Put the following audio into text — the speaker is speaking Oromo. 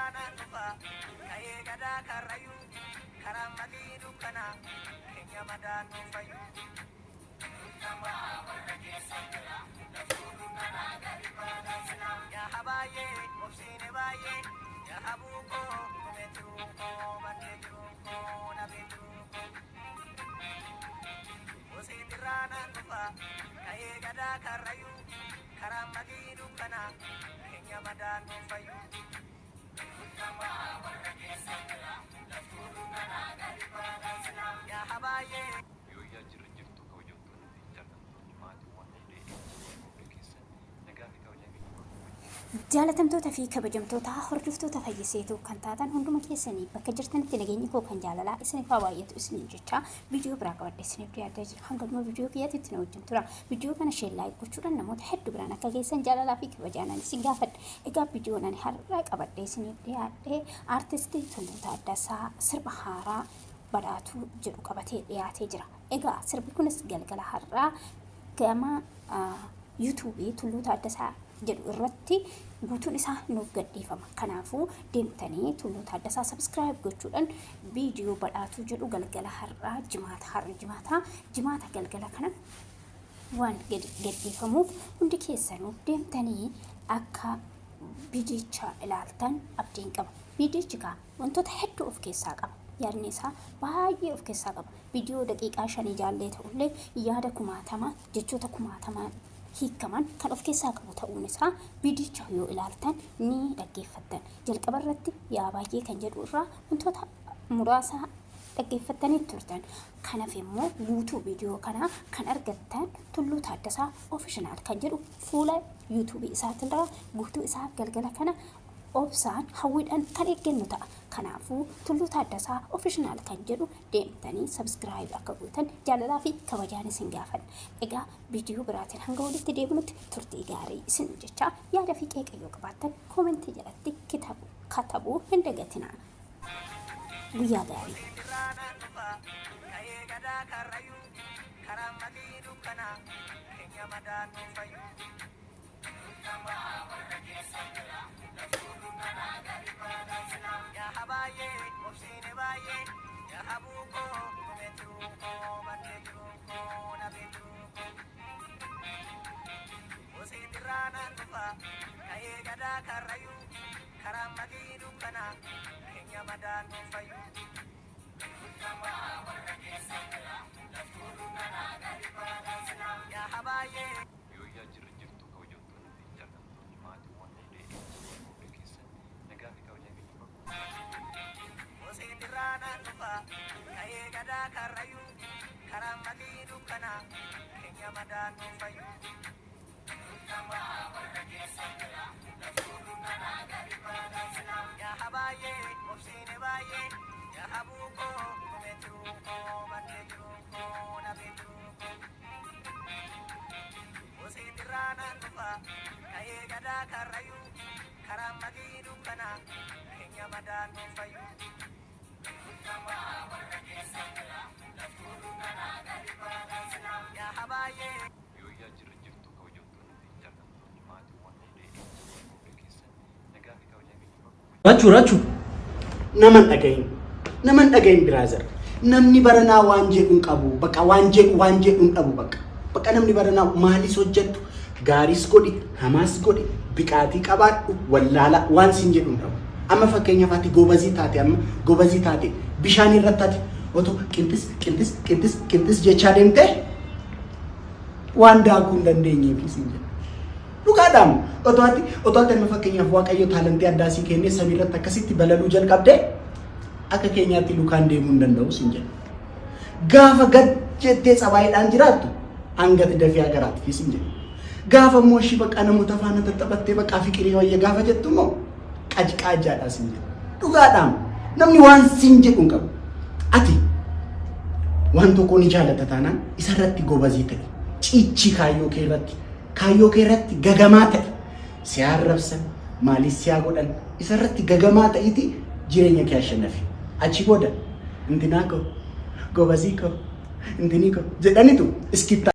Oseetirraa dhufa ka'ee gadaa karrayyuu karaa makii dukkana keenya madaan nu fayyu. Yaa baay'ee obsiine baay'ee yaa habuukoo dhumee jiruun koo badhee jiruun koo nabee jiruun koo. Oseetirraa dhufa ka'ee gadaa karrayyuu karaa makii dukkana keenya madaan nu fayyu. Yaa baay'ee. Yooyyaa jirra jirtu, kabajamtoonni fi jaallatamtoonni maatiiwwan Hundee hunda keessan nagaa fi kabajaa keenya bakka Jaalatamtoota fi kabajamtoota hordoftoota Fayyiseetuu kan taatan hunduma keessanii, bakka jirtanitti nageenyi koo kan jaalalaa isiniif haa baay'atu isiniin jecha, viidiyoo biraa qabadhe isiniif dhiyaatee jira. Hanga dhuma viidiyoo kiyyaatti na wajjin tura. Viidiyoo kana share, like gochuudhaan namoota hedduu biraan akka geessan jaalalaa fi kabajaan ani isin gaafadha. Egaa viidiyoon ani har'a qabadhe isiniif dhiyaadhe aartistii Tulluu Taaddasaa sirba haaraa Badhaatuu jedhu qabatee dhiyaatee jira. Egaa sirbi kunis galgala har'aa gama yuutuubii Tulluu Taaddasaa jedhu irratti guutuun isaa nuuf gadhiifama. Kanaafuu deemtanii Tulluu Taaddasaa subscribe gochuudhaan viidiyoo Badhaatuu jedhu galgala har'aa, Jimaata, har'a Jimaataa, Jimaata galgala kana waan gadhiifamuuf hundi keessanuu deemtanii akka viidiyicha ilaaltan abdiin qaba. Viidiyichi kaa wantoota hedduu of keessaa qaba. Yaadni isaa baay'ee of keessaa qaba. Viidiyoo daqiiqaa 5 jaallee ta'ullee yaada kumaatama, jechoota kumaatama hiikaman kan of keessaa qabu ta'uun isaa viidiyicha yoo ilaaltan ni dhaggeeffattan. Jalqaba irratti yaa baay'ee kan jedhu irraa wantoota muraasa dhaggeeffattanii turtan. Kanaaf immoo guutuu viidiyoo kanaa kan argattan Tulluu Taaddasaa Official kan jedhu fuula yuutuubii isaatirraa guutuu isaa galgala kana obsaan hawwiidhaan kan eeggannu ta'a. Kanaafuu Tulluu Taaddasaa Official kan jedhu deemtanii subscribe akka gootan jaalalaa fi kabajaan isin gaafadha. Egaa viidiyoo biraatiin hanga walitti deebinutti turtii gaarii isin jecha, yaada fi qeeqa yoo qabaattan koomentii jalatti katabuu hin dagatinaa. Guyyaa gaarii. Oseetirraa dhufa ka'ee gadaa karrayyuu karaa makii dukkana keenya madaan nu fayyu. Yaa baay'ee obsiine baay'ee yaa habuukoo dhumee jiruun koo badhee jiruun koo nabee jiruun koo. Oseetirraa dhufa ka'ee gadaa karrayyuu karaa makii dukkana keenya madaan nu fayyu. Yaa baay'ee. Yooyyaa jirra jirtu, kabajamtoonni fi jaallatamtoonni maatiiwwan Hundee hunda keessan nagaa fi kabajaa keenya bakka Oseetirraa dhufa ka'ee gadaa karrayyuu karaa makii dukkana keenya madaan nu fayyu. Yaa baay'ee obsiine baay'ee yaa habuukoo dhumee jiruun koo badhee jiruun koo nabee jiruun koo. Oseetirraa dhufa ka'ee gadaa karrayyuu karaa makii dukkana keenya madaan nu fayyu. Yaa baay'ee. Yooyyaa jirra jirtu, kabajamtoonni fi jaallatamtoonni maatiiwwan Hundee hunda keessan nagaa fi kabajaa keenya bakka Rachuu, Rachuu. Naman dhagahin. Naman dhagahin, brother. Namni baranaa waan jedhu hin qabu. Bakka waan jedhu hin dhabu bakka. Bakka namni baranaa maalis hojjettu, gaariis godhi, hamaas godhi, biqaatii qabaadhu, wallaala waan siin jedhu hin dhabu. Amma fakkeenyaaf ati gobazii taate, amma gobazii taate, bishaan irratti ati otoo qinxis qinxis qinxis qinxis jechaa deemtee waan daakuu hin dandeenyeef siin jedha. Dhugaadhaan otoo ati amma fakkeenyaaf Waaqayyo taalantii addaa sii kennee samii irratti akkasitti balaluu jalqabdee akka keenyaatti lukaan deemuu hin danda'u siin jedha. Gaafa gad jettee tsabaayiidhaan jiraattu hangati dafee agaraatti siin jedha. Gaafa immoo ishii bakka namoota faana tattaphattee bakka fiqirii wayya gaafa jettu immoo qajqaajaadha siin jedha. Dhugaadhaan namni waan siin jedhu hin qabu. Ati waan tokko ni jaalatta taanaan isarratti gobazii ta'e. Ciichii kaayyoo kee irratti, kaayyoo kee irratti gagamaa ta'e. Si arrabsan, maalis si haa godhan, isarratti gagamaa ta'iti jireenya kee ashannafi. Achi booda intinaa koo, gobazii koo, intinii koo jedhanitu iskittaa.